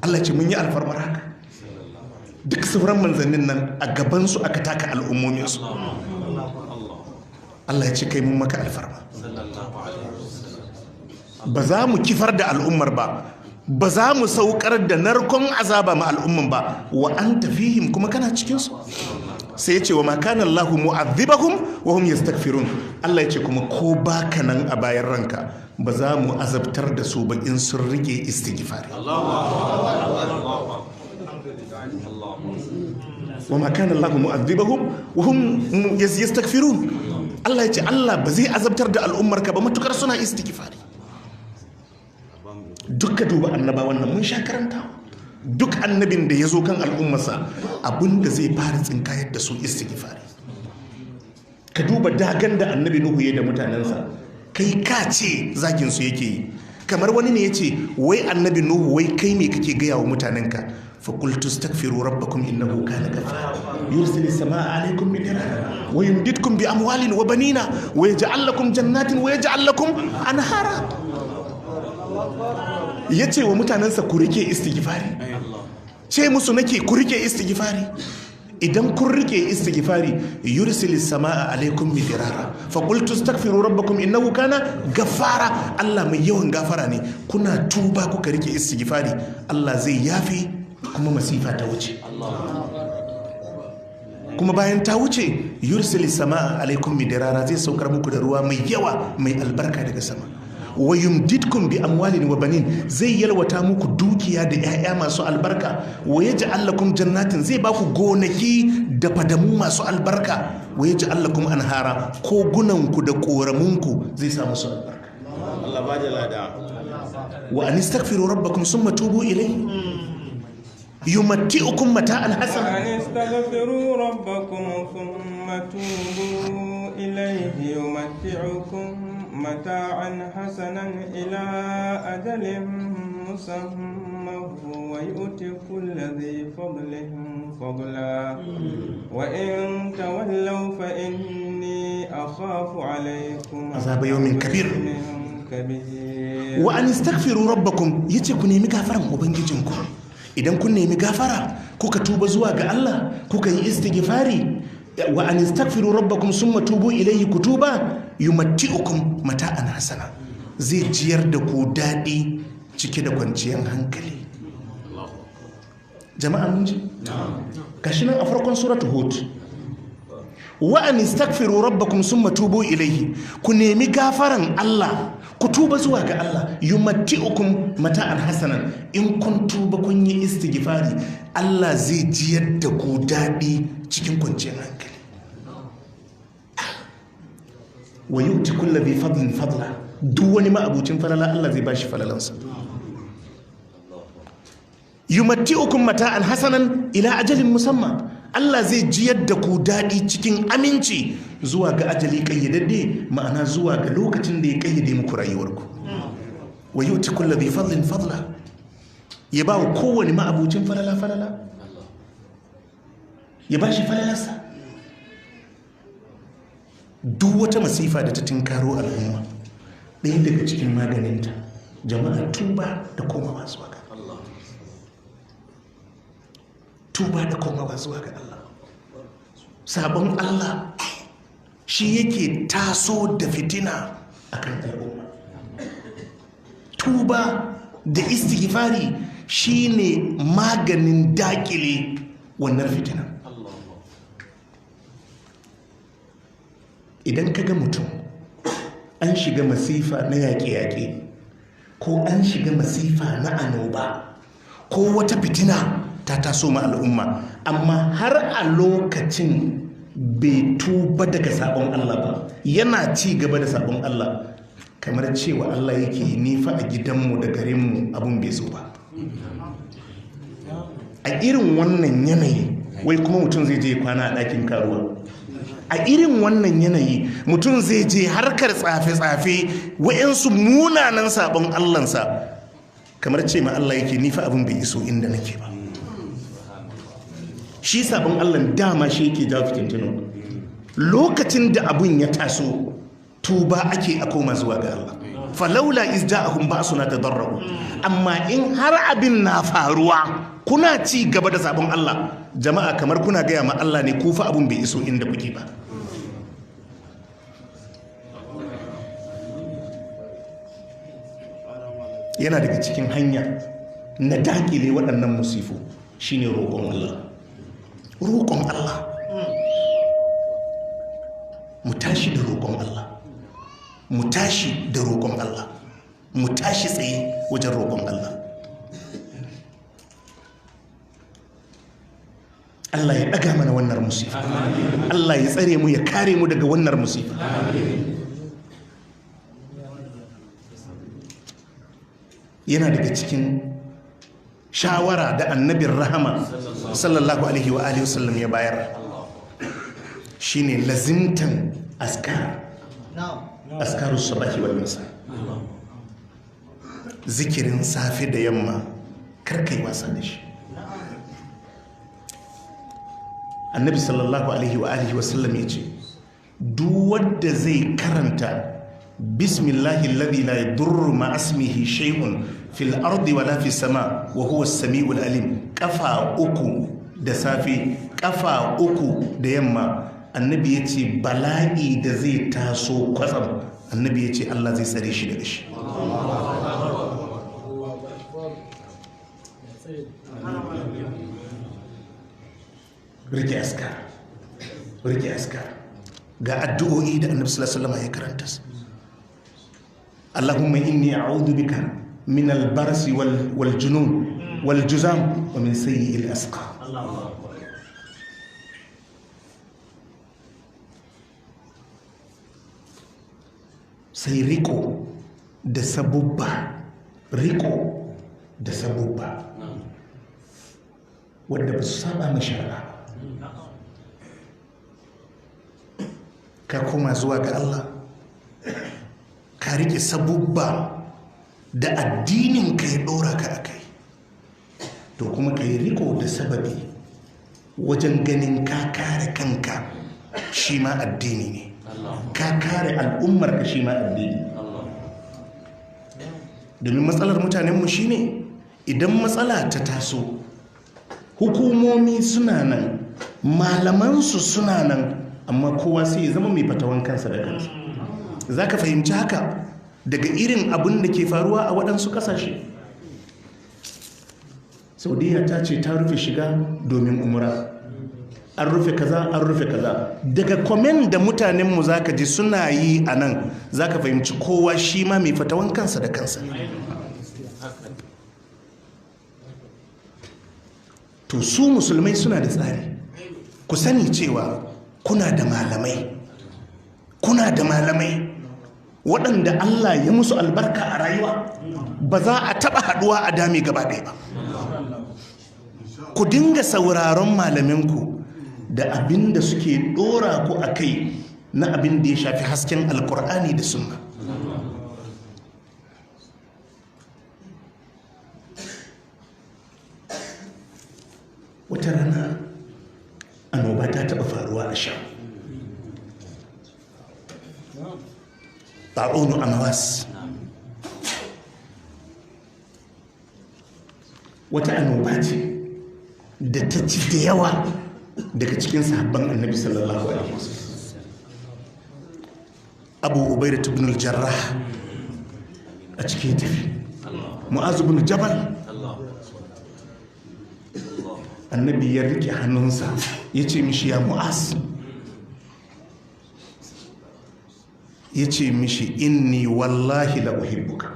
Allah ya ce mun yi alfarmar haka. Duk sauran manzannin nan a gabansu aka taka al'ummominsu. Allah ya ce kai mun maka alfarma. Ba za mu kifar da al'ummar ba, ba za mu saukar da narkon azaba ma al'umman ba, wa anta fihim, kuma kana cikinsu. Sai ya ce wa ma kana Allahu mu'adhibahum wa hum yastaghfirun. Allah ya ce kuma ko baka nan a bayan ranka ba za mu azabtar da su ba in sun rike istighfari. Wa ma kana Allahu mu'adhibahum wa hum yastaghfirun. Allah ya ce Allah ba zai azabtar da al'ummarka ba matukar suna istighfari. Dukka duba annabawan nan mun sha karantawa. Duk annabin da ya zo kan al'ummarsa abinda zai fara tsinkayar da su istighfari. Ka duba dagan da annabi Nuhu ya da mutanensa, kai ka ce zagin su yake yi. Kamar wani ne ya ce wai annabi Nuhu wai kai me kake gaya wa mutanenka? فقلت استغفروا ربكم إنه كان غفارا يرسل السماء عليكم مدرارا ويمددكم بأموال وبنين ويجعل لكم جنات ويجعل لكم أنهارا. Yace wa mutanensa ku rike istighfari. Ce musu nake ku rike istighfari. Idan kun rike istighfari yursilis samaa alaikum midrara fa qultu astaghfiru rabbakum innahu kana ghaffara. Allah mai yawan gafara ne. Kuna tuba kuka rike istighfari Allah zai yafe kuma masifa ta wuce. Kuma bayan ta wuce yursilis samaa alaikum midrara zai saukar muku da ruwa mai yawa mai albarka daga sama. Wa yumdidkum bi amwalin wa banin zai yalwata muku dukiya da 'ya'ya masu albarka. Wa yaj'al lakum jannatin zai baku gonaki da fadamu masu albarka. Wa yaj'al lakum anhara kogunanku da koramunku zai sa musu albarka. Allah ba da lada. Wa anistaghfiru rabbakum summa tubu ilayhi yumatti'ukum mata'an hasana. Wa anistaghfiru rabbakum thumma tubu ilayhi yumatti'ukum mata'an hasanan ila ajalin musamma wa yu'ti kulli dhi fadlin fadla wa in tawallaw fa inni akhafu alaykum azaba yawmin kabir. Wa an istaghfiru rabbakum yace ku nemi gafaran ubangijinku. Idan kun nemi gafara kuka tuba zuwa ga Allah kuka yi istighfari wa an istaghfiru rabbakum summa tubu ilayhi kutuba yumatti'ukum mata'an hasana zai jiyar da ku dadi cike da kwanciyar hankali. Jama'a mun ji gashi nan a farkon suratul Hud. Wa an istaghfiru rabbakum summa tubu ilayhi ku nemi gafaran Allah ku tuba zuwa ga Allah yumatti'ukum mata'an hasanan in kun tuba kun yi istighfari Allah zai jiyar da ku dadi cikin kwanciyar hankali. Wa yu'ti kulli dhi fadlin fadla duk wani ma'abucin falala Allah zai bashi falalansa. Yumatti'ukum mata'an hasanan ila ajalin musamma Allah zai jiyar da ku daɗi cikin aminci zuwa ga ajali kayyadadde, ma'ana zuwa ga lokacin da ya kayyade muku rayuwarku. Wa yu'ti kulli dhi fadlin fadla, ya ba wa kowane ma'abucin falala falala, ya ba shi falalarsa. Duk wata masifa da ta tinkaro al'umma, ɗaya daga cikin maganinta jama'a tuba da komawa zuwa ga Allah. Tuba da komawa zuwa ga Allah. Sabon Allah shi yake taso da fitina akan al'umma. Tuba da istighfari shine maganin dakile wannan fitina. Idan ka ga mutum an shiga masifa na yaƙe-yaƙe, ko an shiga masifa na annoba, ko wata fitina ta taso ma al'umma, amma har a lokacin bai tuba daga sabon Allah ba, yana ci gaba da sabon Allah, kamar cewa Allah yake nifa a gidanmu da garinmu abun bai zo ba. A irin wannan yanayi wai kuma mutum zai je kwana a ɗakin karuwa. A irin wannan yanayi mutum zai je harkar tsafe-tsafe, wa'yansu munanan sabon Allahnsa, kamar ce ma Allah yake nifa abin bai iso inda nake ba. Shi sabon Allah dama shi yake jawo fitintunu. Lokacin da abun ya taso, tuba ake a koma zuwa ga Allah. Falaula iz ja'ahum ba'suna tadarru. Amma in har abin na faruwa kuna ci gaba da sabon Allah, jama'a kamar kuna gaya ma Allah ne ku fa abun bai iso inda kuke ba. Yana daga cikin hanya na dakile waɗannan musifu shine roƙon Allah. Roƙon Allah. Mu tashi da roƙon Allah. Mu tashi da roƙon Allah. Mu tashi tsaye wajen roƙon Allah. Allah ya ɗaga mana wannan musifa. Allah ya tsare mu ya kare mu daga wannan musifa. Yana daga cikin shawara da annabin rahama sallallahu alaihi wa alihi wasallam ya bayar shine lazimtan askar, askarus sabahi wal masa, zikirin safe da yamma, kar kai wasa da shi. Annabi sallallahu alaihi wa alihi wasallam ya ce duk wanda zai karanta bismillahi alladhi la yadurru ma ismihi shay'un fil ardi wala fis sama wa huwa as-sami'ul alim, kafa uku da safe, kafa uku da yamma, annabi ya ce bala'i da zai taso kwatsam, annabi ya ce Allah zai tsare shi daga shi. Rike askar, rike askar. Ga addu'o'i da annabi sallallahu alaihi wasallam ya karanta su. Allahumma inni a'udhu bika min al-barsi wal junun wal juzam wa min sayyi'il asqam. Sai riko da sabubba, riko da sabubba wanda ba su saba ma shari'a. Ka koma zuwa ga Allah, ka rike sabubba da addinin ka ya dora ka akai, to kuma ka yi riko da sababi wajen ganin ka kare kanka, shi ma addini ne. Ka kare al'ummar ka, shi ma addini. Domin matsalar mutanenmu shine idan matsala ta taso, hukumomi suna nan, malamansu suna nan, amma kowa sai ya zama mai fatawan kansa da kansa. Za ka fahimci haka daga irin abin da ke faruwa a waɗansu ƙasashe. Saudiya ta ce ta rufe shiga domin umra, an rufe kaza, an rufe kaza. Daga komen da mutanenmu za ka ji suna yi a nan, za ka fahimci kowa shi ma mai fatawan kansa da kansa. To su musulmai suna da tsari. Ku sani cewa kuna da malamai, kuna da malamai waɗanda Allah ya musu albarka a rayuwa, ba za a taɓa haɗuwa a dame gaba ɗaya ba. Ku dinga sauraron malaminku da abin da suke dora ku a kai na abin da ya shafi hasken alkur'ani da sunna. Wata rana annoba ta taɓa faruwa a Sham, ta'unu amawas. Wata annoba ce da ta ci da yawa daga cikin sahabban annabi sallallahu alaihi wasallam. Abu Ubaida ibn al-Jarrah a cikin tafi, Mu'az ibn Jabal, annabi ya rike hannunsa ya ce mishi ya Mu'az, ya ce mishi inni wallahi la uhibbuka.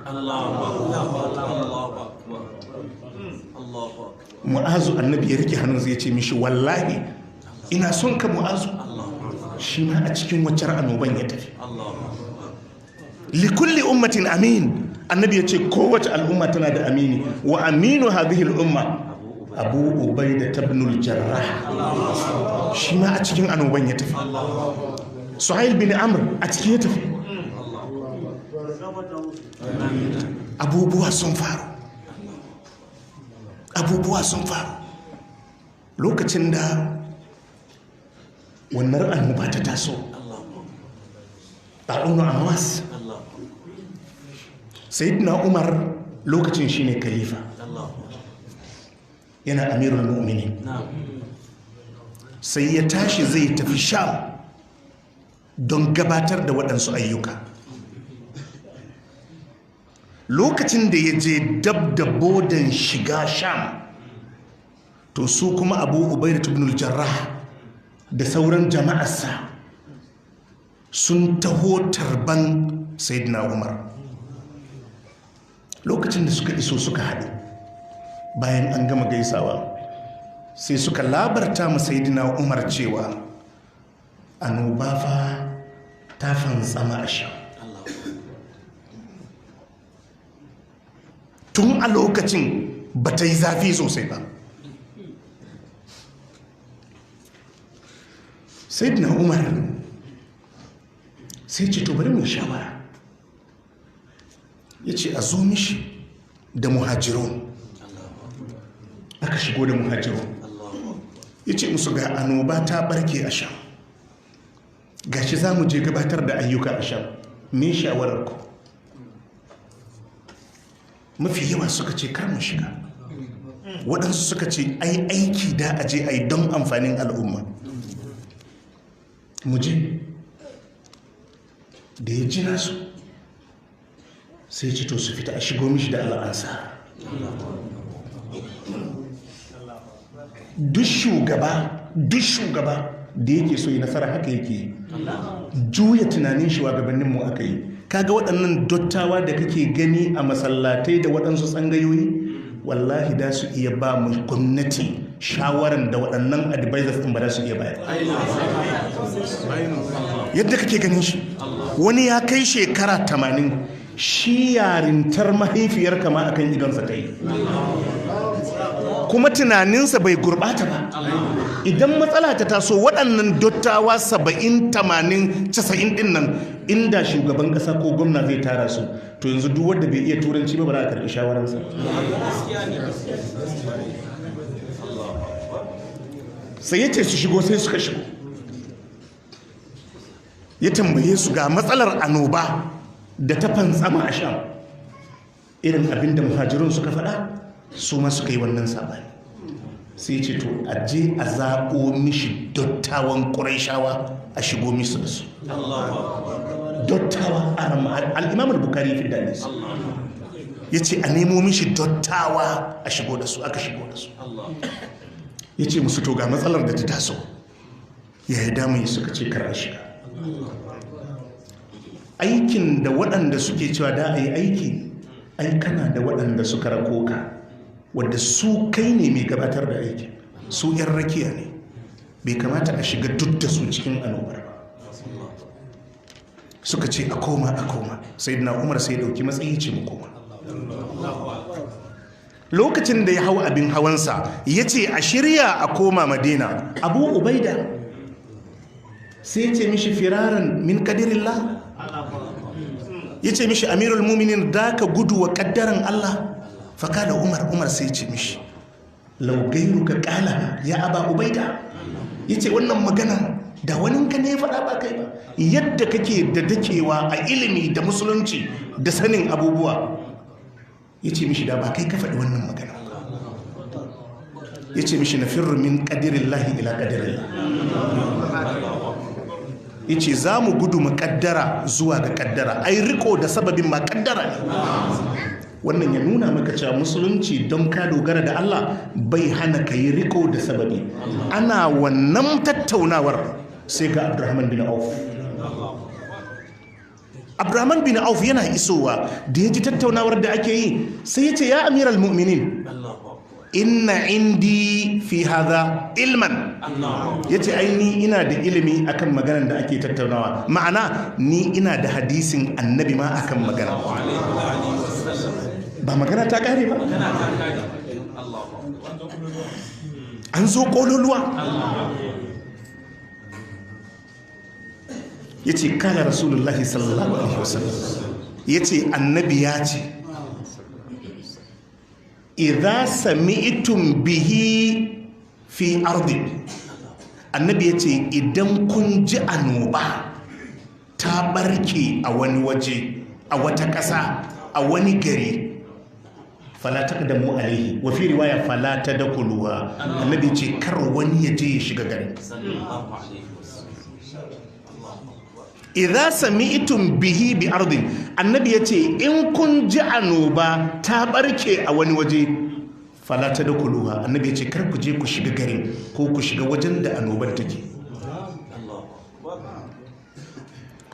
Mu'azu annabi ya rike hannunsa ya ce mishi wallahi ina son ka Mu'azu. Shi ma a cikin waccar annoban ya tafi. Likulli ummatin amin, annabi ya ce kowace al'umma tana da amini, wa aminu hadhihi al'umma Abu Ubaida ibn al-Jarrah. Shi ma a cikin annoban ya tafi. Suhail bin Amr a cikin ya tafi. Abubuwa sun faru, abubuwa sun faru lokacin da wannan annoba ta taso, ta'unu amwas. Sayyidina Umar lokacin shine khalifa, yana amirul mu'minin. Sai ya tashi zai tafi Sham don gabatar da waɗansu ayyuka. Lokacin da ya je dab da bodan shiga Sham, to su kuma Abu Ubaida ibn al-Jarrah da sauran jama'arsa sun taho tarban Sayyidina Umar. Lokacin da suka iso suka haɗu, bayan an gama gaisawa sai suka labarta ma Sayyidina Umar cewa annoba fa ta fantsama a Sham. Tun a lokacin ba ta yi zafi sosai ba. Sayyidina Umar sai ce to bari mu shawara. Ya ce a zo mishi da muhajirun. Aka shigo da muhajirun. Ya ce musu ga annoba ta barke a Sham, gashi za mu je gabatar da ayyuka a Sham, me shawararku? Mafi yawa suka ce kar mu shiga. Waɗansu suka ce ai aiki da a je ai don amfanin al'umma, mu je. Da ya jira su sai ce to su fita a shigo mishi da al'ansa. Duk shugaba da yake so yi nasara haka yake yi. Juya tunanin shugabanninmu aka yi. Kaga waɗannan dottawa da kake gani a masallatai da waɗansu tsangayoyi, wallahi da su iya ba mu gwamnati shawaran da waɗannan advisors ɗin ba za su iya bayar. Yadda kake ganin shi, wani ya kai shekara 80, shi yarintar mahaifiyar kama akan idonsa ta yi, kuma tunaninsa bai gurɓata ba. Idan matsala ta taso, waɗannan dottawa 70, 80, 90 ɗin nan, inda shugaban ƙasa ko gwamna zai tara su, to yanzu duk wanda bai iya turanci ba ba za a karɓi shawararsa. Sai ya ce su shigo, sai suka shigo. Ya tambaye su ga matsalar annoba da ta fantsama a Sham, irin abin da muhajirun suka faɗa, su ma suka yi wannan sabani. Sai ce to a je a zaɓo mishi dattawan Qurayshawa a shigo mishi da su. Dottawa, al-Imam al-Bukhari fi dalis ya ce a nemo mishi dottawa a shigo da su, aka shigo da su. Ya ce musu to ga matsalar da ta taso, ya yi damu? Suka ce kar a shiga. Aikin da waɗanda suke cewa da a yi aiki, ai kana da waɗanda suka rako ka, wadda su kai ne mai gabatar da aiki, su 'yan rakiya ne, bai kamata a shiga duk da su cikin annobar ba. Suka ce a koma, a koma. Sai na Umar sai dauki matsayi ce mu koma. Lokacin da ya hau abin hawansa ya ce a shirya a koma Madina, Abu Ubaida sai ya ce mishi, firaran min kadirillah? Ya ce mishi, amirul muminin, da ka gudu wa kaddaran Allah? Fakala Umar, Umar sai ya ce mishi, lau gairuka kala ya Aba Ubaida. Ya ce wannan magana da waninka ne ya faɗa, ba kai ba, yadda kake da dakewa a ilimi da musulunci da sanin abubuwa. Ya ce mishi, da ba kai ka faɗi wannan magana. Ya ce mishi, na firru min ƙadirillahi ila ƙadirillah. Ya ce za mu gudu mu ƙaddara zuwa ga ƙaddara. Ai riko da sababin ma ƙaddara ne. Wannan ya nuna maka cewa musulunci, don ka dogara da Allah, bai hana ka yi riko da sababi. Ana wannan tattaunawar sai ga Abdurrahman bin Auf. Abdurrahman bin Auf yana isowa, da ya ji tattaunawar da ake yi, sai ya ce, ya amiral mu'minin, inna indi fi hadha ilman. Ya ce ai ni ina da ilimi akan maganar da ake tattaunawa, ma'ana ni ina da hadisin Annabi ma akan magana. Ba magana ta kare ba, an zo kololuwa. Ya ce kala Rasulullahi sallallahu alaihi wasallam, ya ce Annabi ya ce, idza sami'tum bihi fi ardi. Annabi ya ce idan kun ji annoba ta barke a wani waje, a wata ƙasa, a wani gari, fala taqdamu alaihi, wa fi riwaya fala tadkhuluha. Annabi ce kar wani ya je ya shiga gari. Idza sami'tum bihi bi ardin, Annabi yace in kun ji annoba ta barke a wani waje, fala tadkhuluha, Annabi yace kar ku je ku shiga garin ko ku shiga wajen da annobar take.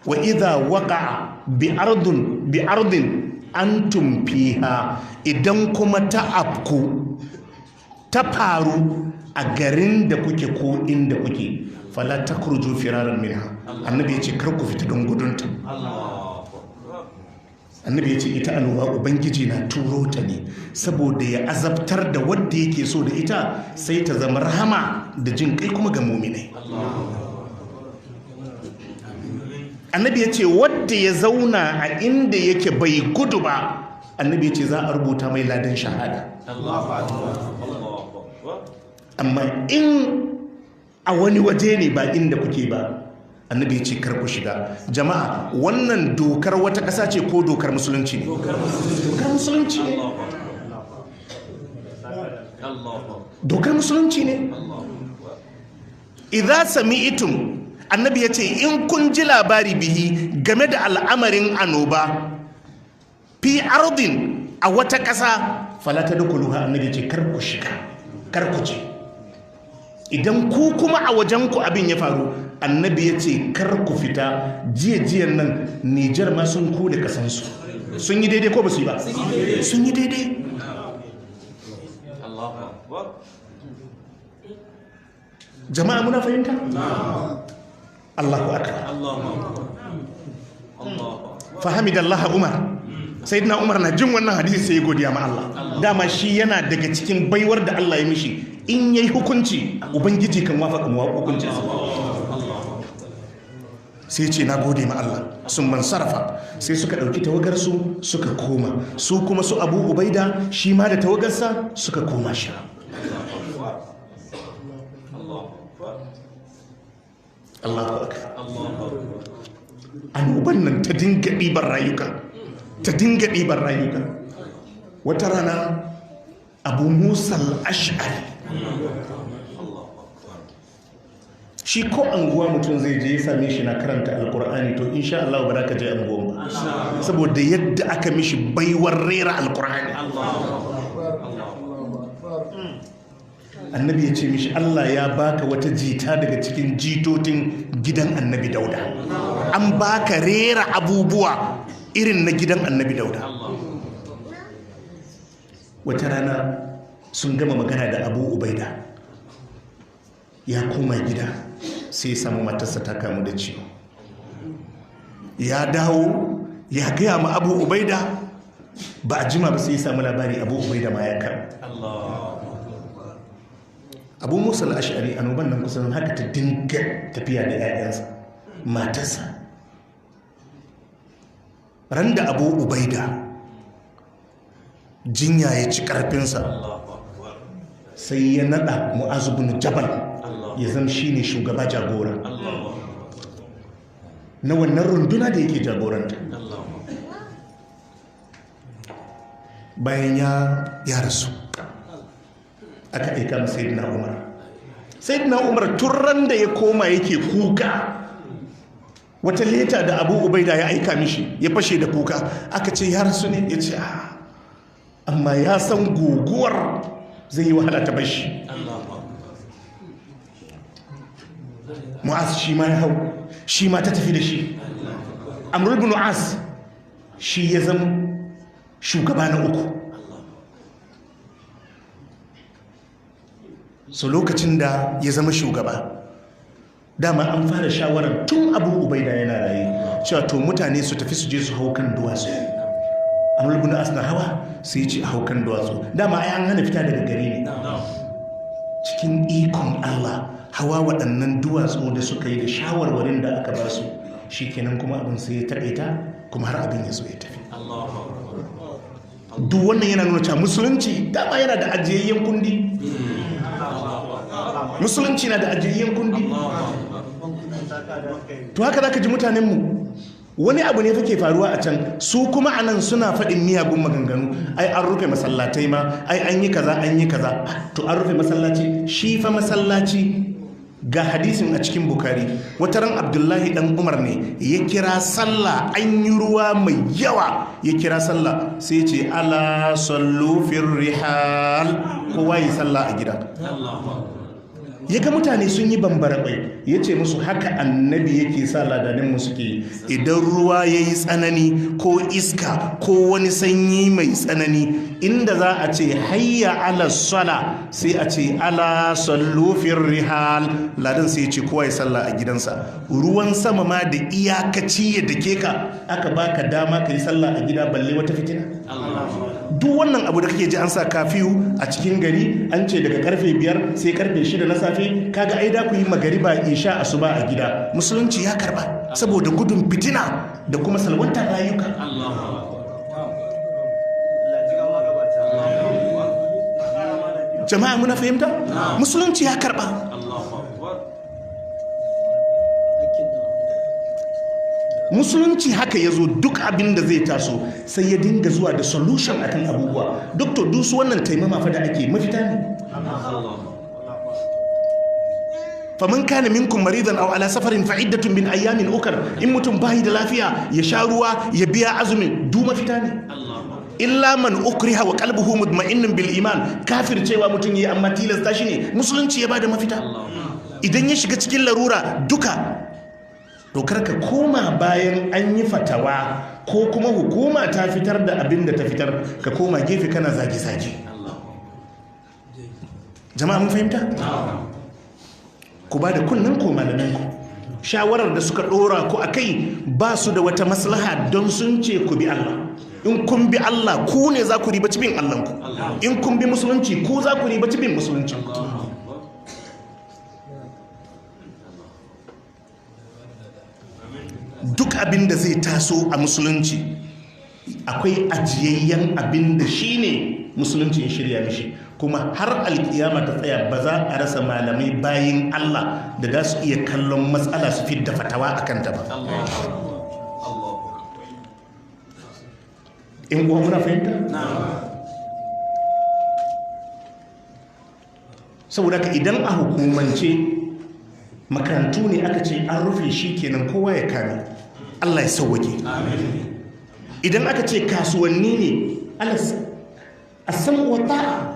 Wa idza waqa'a bi ardin bi ardin antum fiha, idan kuma ta afku ta faru a garin da kuke ko inda kuke, fala takhruju firaran minha, Annabi yace kar ku fita don gudunta. Annabi yace ita annoba Ubangiji na turo ta ne saboda ya azabtar da wanda yake so da ita, sai ta zama rahama da jin kai kuma ga mu'minai. Annabi yace wanda ya zauna a inda yake bai gudu ba, Annabi yace za a rubuta mai ladan shahada. Amma in a wani waje ne ba inda kuke ba, Annabi ya ce kar ku shiga. Jama'a, wannan dokar wata ƙasa ce ko dokar musulunci ne? Dokar musulunci ne. Dokar musulunci ne. Idza sami'tum, Annabi ya ce in kun ji labari bihi game da al'amarin annoba fi ardin a wata ƙasa, fala tadkhuluha, Annabi ya ce kar ku shiga, kar ku je. Idan ku kuma a wajenku abin ya faru, Annabi ya ce kar ku fita. Jiya-jiyan nan Nijar ma sun kode kasansu. Sun yi daidai ko ba su yi ba? Sun yi daidai. Jama'a muna fahimta? Allahu akbar. Fahimidallah Umar. Sayyidina Umar na jin wannan hadisi sai ya godiya ma Allah. Dama shi yana daga cikin baiwar da Allah ya mishi, in yayi hukunci Ubangiji kan wafaka mu hukuncinsa. Sai ce na gode ma Allah. Sun man sarrafa, sai suka ɗauki tawagarsu suka koma. Su kuma su Abu Ubaida shi ma da tawagarsa suka koma shi. Allahu akbar. Annoban nan ta dinga ɗiban rayuka, ta dinga ɗiban rayuka. Wata rana Abu Musa al-Ash'ari, shi ko anguwa mutum zai je ya same shi na karanta alkur'ani, to insha Allah ba za ka je anguwan ba, saboda yadda aka mishi baiwar rera alkur'ani. Annabi ya ce mishi Allah ya baka wata jita daga cikin jitotin gidan Annabi Dauda, an baka rera abubuwa irin na gidan Annabi Dauda. Wata rana sun gama magana da Abu Ubaida, ya koma gida sai ya samu matarsa ta kamu da ciwo. Ya dawo ya gaya ma Abu Ubaida, Ba a jima ba sai ya samu labari Abu Ubaida ma ya kar. Abu Musa al-Ash'ari annoban nan kusan haka ta dinga tafiya da 'ya'yansa, matarsa. Ran da Abu Ubaida jinya ya ci karfinsa, sai ya nada Mu'azu bin Jabal ya zama shine shugaba jagora na wannan runduna da yake jagoranta. Bayan ya rasu, aka aika masa Sayyidina Umar. Sayyidina Umar turran da ya koma yake kuka, wata leta da Abu Ubaida ya aika mishi ya fashe da kuka. Aka ce ya rasu ne, ya ce amma ya san guguwar zai yi wahala ta bashi. Mu'az shi ma ya hau, shi ma ta tafi da shi. Amr ibn As shi ya zama shugaba na uku. So lokacin da ya zama shugaba, dama an fara shawarar tun Abu Ubaida yana raye cewa to mutane su tafi su je su hau kan duwatsu. Amr ibn As na hawa sai ya ce a hau kan duwatsu. Dama ai an hana fita daga gari ne. Cikin ikon Allah, hawa waɗannan duwatsu da suka yi da shawarwarin da aka ba su, shikenan kuma abin sai ya taƙaita, kuma har abin ya zo ya tafi. Duk wannan yana nuna cewa musulunci dama yana da ajiyayyen kundi. Musulunci na da ajiyayyen kundi. To haka zaka ji mutanenmu, wani abu ne fake faruwa a can, su kuma a nan suna faɗin miyagun maganganu. Ai an rufe masallatai ma, ai an yi kaza, an yi kaza. To an rufe masallaci, shi fa masallaci ga hadisin a cikin Bukhari. Wata ran Abdullahi dan Umar ne ya kira sallah, an yi ruwa mai yawa, ya kira sallah sai ce ala sallu fir rihal, kowa yi sallah a gida. Ya ga mutane sun yi bambara kwai, ya ce musu haka annabi yake sa ladanin mu suke idan ruwa ya yi tsanani ko iska ko wani sanyi mai tsanani, inda za a ce hayya ala sala sai a ce ala sallu fir rihal. Ladan sai ya ce kowa ya salla a gidansa. Ruwan sama ma da iyakaci ya dake ka, aka baka dama ka yi sallah a gida, balle wata fitina. Duk wannan abu da kake ji an sa kafiyu a cikin gari, an ce daga karfe 5 sai karfe 6 na safe, kaga ai da ku yi magariba, isha, asuba a gida. Musulunci ya karba saboda gudun fitina da kuma salwantar rayuka. Jama'a muna fahimta? Musulunci ya karba. Musulunci haka ya zo, duk abin da zai taso sai ya dinga zuwa da solution akan abubuwa. Doctor, dusu wannan taimama fa da ake mafita ne. Faman kana minkum maridan aw ala safarin fa iddatun min ayyamin ukar. In mutum bayi da lafiya ya sha ruwa ya biya azumin, du mafita ne. Illa man ukriha wa qalbuhu mutma'innun bil iman. Kafir cewa mutum yi amma tilasta shi ne, musulunci ya bada mafita. Idan ya shiga cikin larura duka, to karka koma bayan an yi fatawa ko kuma hukuma ta fitar da abin da ta fitar, ka koma gefe kana zage-zage. Jama'a mun fahimta? Ku ba da kunnen ko malaminku shawarar da suka dora ku a kai ba su da wata maslaha don sun ce ku bi Allah. In kun bi Allah, ku ne za ku ribaci bin Allahnku. In kun bi musulunci, ku za ku ribaci bin musuluncinku. Duk abin da zai taso a musulunci akwai ajiyayyen abin da shi ne musulunci ya shirya mishi, kuma har alkiyama ta tsaya ba za a rasa malamai bayin Allah da za su iya kallon matsala su fidda fatawa a kanta ba. In kuwa muna fahimta? Saboda ka idan a hukumance makarantu ne aka ce an rufe shi kenan, kowa ya kame, Allah ya sauwake. Idan aka ce kasuwanni ne, a san wata.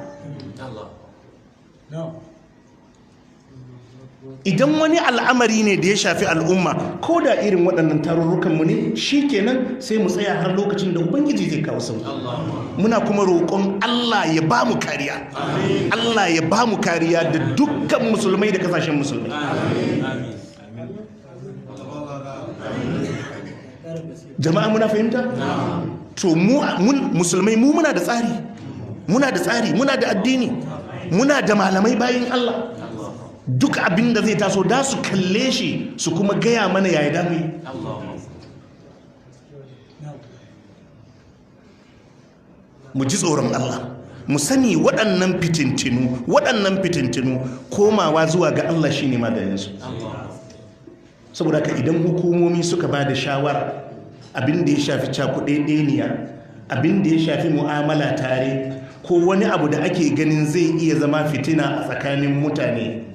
Idan wani al'amari ne da ya shafi al'umma, ko da irin waɗannan tarurrukanmu ne, shi kenan sai mu tsaya har lokacin da Ubangiji zai kawo sauki. Muna kuma roƙon Allah ya ba mu kariya. Allah ya ba mu kariya da dukkan musulmai da kasashen musulmai. Jama'a muna fahimta? To mu musulmai mu muna da tsari, muna da tsari, muna da addini, muna da malamai bayin Allah. Duk abin da zai taso da su kalle shi su kuma gaya mana yaya damu yi. Mu ji tsoron Allah, mu sani waɗannan fitintinu, waɗannan fitintinu komawa zuwa ga Allah shine maganinsu. Saboda ka idan hukumomi suka ba da shawara abin da ya shafi cakuɗeɗeniya, abin da ya shafi mu'amala tare, ko wani abu da ake ganin zai iya zama fitina a tsakanin mutane,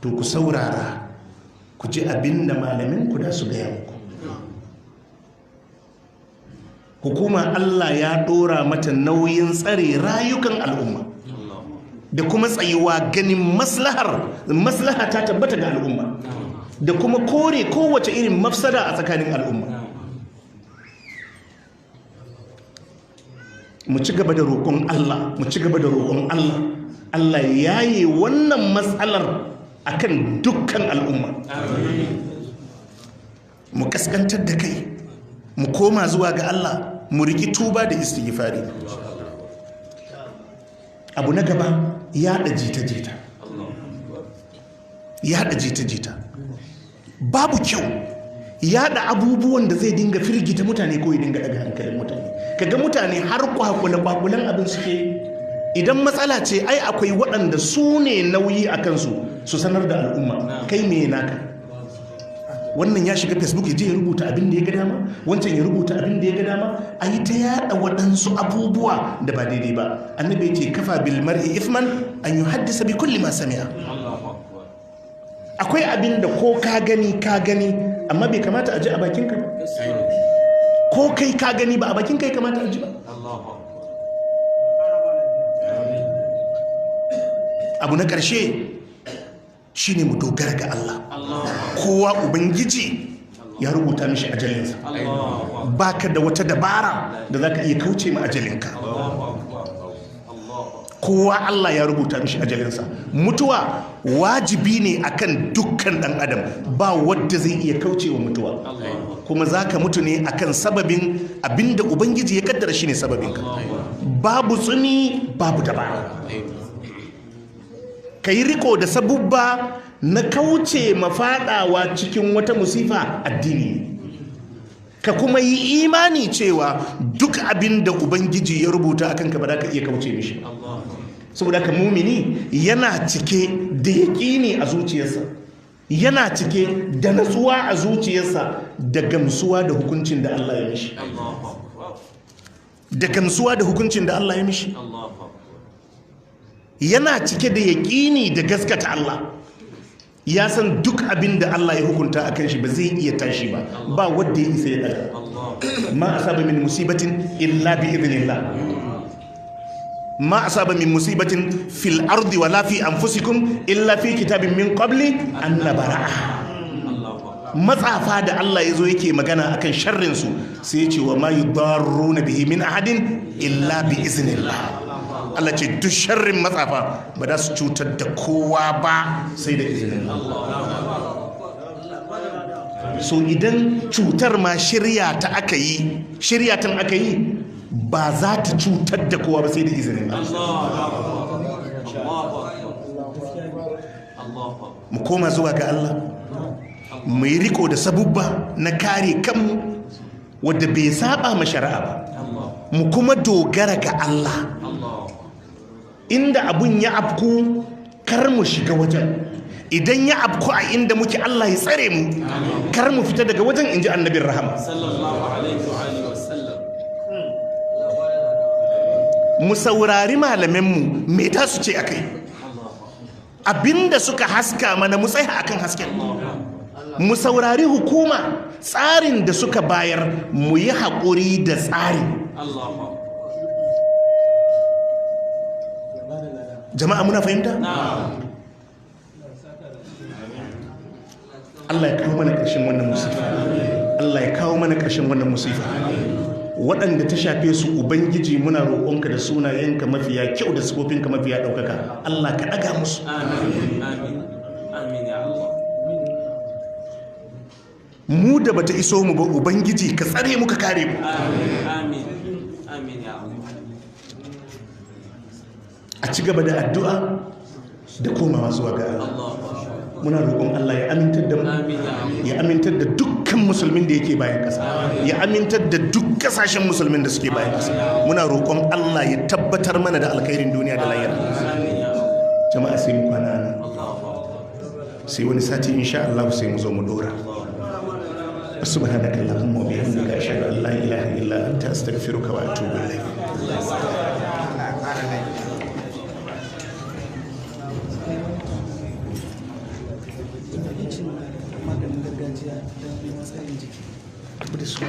to ku saurara ku ji abin da malamin ku da su gaya muku. Hukuma Allah ya ɗora mata nauyin tsare rayukan al'umma da kuma tsayuwa ganin maslaha ta tabbata ga al'umma, da kuma kore kowace irin mafsada a tsakanin al'umma. Mu ci gaba da roƙon Allah, mu ci gaba da roƙon Allah, Allah ya yaye wannan matsalar akan dukkan al'umma. Mu kaskantar da kai, mu koma zuwa ga Allah, mu riki tuba da istighfari. Abu na gaba, yaɗa jita-jita. Yaɗa jita-jita babu kyau. Yaɗa abubuwan da zai dinga firgita mutane ko ya dinga daga hankalin mutane. Kaga mutane har kwakule-kwakulen abin suke. Idan matsala ce, ai akwai waɗanda su ne nauyi a kansu su sanar da al'umma. Kai me naka? Wannan ya shiga Facebook ya je ya rubuta abin da ya ga dama, wancan ya rubuta abin da ya ga dama, a yi ta yaɗa waɗansu abubuwa da ba daidai ba. Annabi ya ce kafa bil mar'i ithman an yuhaddisa bi kulli ma sami'a. Akwai abin da ko ka gani ka gani, amma bai kamata a ji a bakinka ba. Ko kai ka gani ba a bakinka ya kamata a ji ba. Abu na ƙarshe shine mu dogara ga Allah. Kowa Ubangiji ya rubuta mishi ajalinsa. Baka da wata dabara da zaka iya kauce ma ajalinka. Kowa Allah ya rubuta mishi ajalinsa. Mutuwa wajibi ne akan dukkan dan adam, ba wadda zai iya kauce wa mutuwa. Kuma zaka mutu ne akan sababin abinda Ubangiji ya kaddara shine sababinka. Babu tsumi, babu dabara. Ka yi riko da sabubba na kauce mafaɗawa cikin wata musifa addini. Ka kuma yi imani cewa duk abin da Ubangiji ya rubuta a kanka ba za ka iya kauce mishi. Saboda ka mumini yana cike da yaƙini a zuciyarsa, yana cike da natsuwa a zuciyarsa, da gamsuwa da hukuncin da Allah ya mishi. Da gamsuwa da hukuncin da Allah ya mishi. Yana cike da yaƙini da gaskata Allah. Ya san duk abin da Allah ya hukunta a kan shi ba zai iya tashi ba, ba wadda ya isa ya daga. Ma asaba min musibatin illa bi idhnillah. Ma asaba min musibatin fil ardi wala fi anfusikum illa fi kitabin min qabli an nabara'a. Matsafa da Allah ya zo yake magana akan sharrin su, sai ya ce wa ma yudarruna bihi min ahadin illa bi iznillah. Allah ce duk sharrin matsafa ba za su cutar da kowa ba sai da izinin Allah. So idan cutar ma shirya ta aka yi, shirya tan aka yi, ba za ta cutar da kowa ba sai da izinin Allah. Mu koma zuwa ga Allah, mu yi riko da sabubba na kare kanmu wadda bai saba ma shari'a ba, mu kuma dogara ga Allah. Inda abun ya afku kar mu shiga wajen. Idan ya afku a inda muke, Allah ya tsare mu, kar mu fita daga wajen, inji annabin rahama. Mu saurari malaminmu me ta su ce akai, abinda suka haska mana mu tsaya akan hasken. Mu saurari hukuma, tsarin da suka bayar mu yi haƙuri da tsari. Jama'a muna fahimta? Allah ya kawo mana ƙarshen wannan musifa. Allah ya kawo mana ƙarshen wannan musifa. Waɗanda ta shafe su, Ubangiji muna roƙonka da sunayenka mafiya kyau da sifofinka mafiya ɗaukaka. Allah ka ɗaga musu. Amin. Amin. Amin ya Allah. Mu da bata iso mu ba, Ubangiji ka tsare mu ka kare mu. Amin. Amin. A ci gaba da addu'a da komawa zuwa ga Allah. Muna roƙon Allah ya amintar da mu, ya amintar da dukkan musulmin da yake bayan ƙasa, ya amintar da duk ƙasashen musulmin da suke bayan ƙasa. Muna roƙon Allah ya tabbatar mana da alkhairin duniya da lahira. Jama'a, sai mu kwana nan, sai wani sati insha Allah sai mu zo mu dora. سبحانك اللهم وبحمدك، أشهد أن لا إله إلا أنت، أستغفرك وأتوب إليك. Cin maganin gargajiya don tsarin jiki. Tafi da su.